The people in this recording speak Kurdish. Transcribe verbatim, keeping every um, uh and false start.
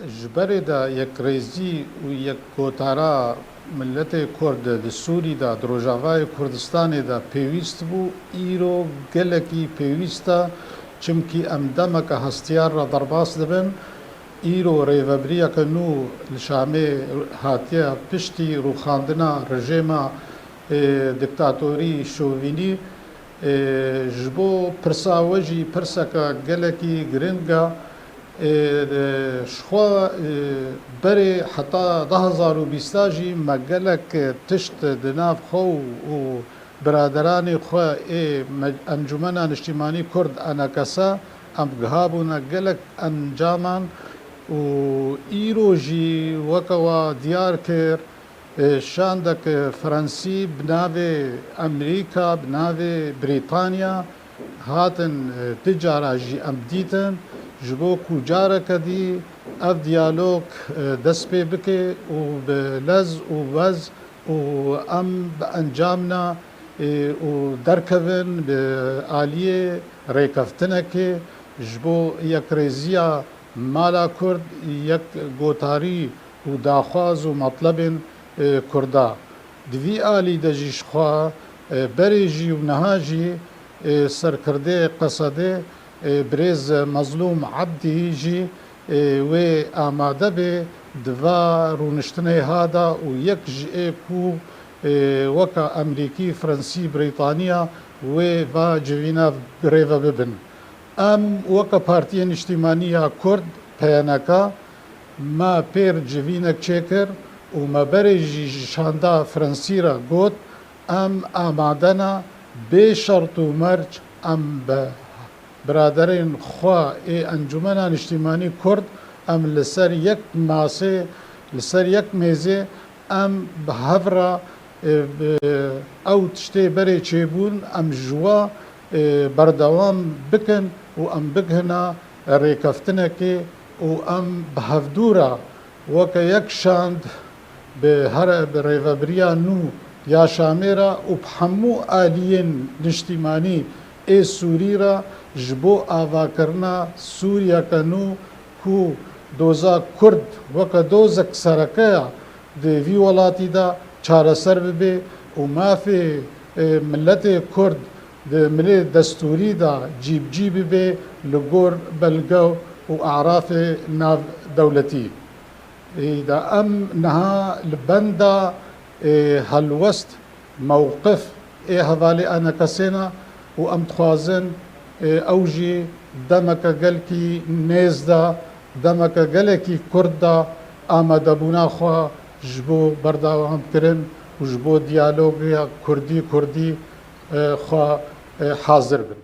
Ji berê de yekrêzî û yekgotara miletê Kurd di Sûrî de, di Rojavayê Kurdistanê de pêwîst bû, îro gelekî pêwîst e, çimkî em demeke hestiyar re derbas dibin. Îro rêvebiriyeke nû li Şamê hatiye piştî rûxandina rejêma, ê, diktatorî şovînî. Ê, ji bo pirsa we jî pirseke gelekî giring e. Ê, e, ji xwe, e, berê heta du hezar û bîst jî me gelek tişt di nav xwe û, û biraderanê xwe ê me-, Encûmena Niştîmanî Kurd, E N K S, em gihabûne gelek encaman û îro jî weke we diyar kir, e, şandek Fransî bi navê Amerîka, bi navê Brîtanya hatin, e, du cara jî em dîtin, ji bo ku careke dî ev diyalog, e, dest pê bike û bi lez û wez û em bi encamna, e, û derkevin bi aliyê rêkeftinekê ji bo yekrêziya mala Kurd, yek gotarî û daxwaz û metlebên, e, Kurda. Di vî alî de jî ji xwe, e, berê jî û niha jî, e, serkirdê Qesedê, e, birêz Mezlûm Ebdî jî, e, wê amade be di va rûniştinê ha de û yek ji ê ku, e, weka Amerîkî, Fransî, Brîtaniya wê va civîna birêve bibin. Em weke Partiyê Niştîmanî ya Kurd, P N K, me pêr civînek çêkir û me berê jî ji şanda Fransî re got, em amade ne bê şert û merc em bi biraderên xwe ê Encûmena Niştîmanî Kurd, em li ser yek masê, li ser yek mêzê, em bi hev re, e, bi ew tiştê berê çêbûn, em ji we, e, berdewam bikin û em bigihina rêkeftinekê û em bi hevdû re weke yek şand bi here, bi rêvebiriya nû ya Şamê re û bi hemû aliyên niştîmanî ê Sûrî re ji bo avakirina Sûriyeke nû ku doza Kurd weke dozek sereke ya di vî welatî de çareser bibe û mafê, e, miletê Kurd di milê destûrî de cîbicî bibe li gor belge û erafê navdewletî. Ê, de em niha li benda, ê, helwest, mewqif ê hevalê E N K S'ê ne û em dixwazin, ê, ew jî demeke gelkî nêz de, demeke gelekî kurt de amadebûna xwe ji bo berdewamkirin û ji bo diyaloga kurdî-kurdî, ê, xwe, ê, hazir bin.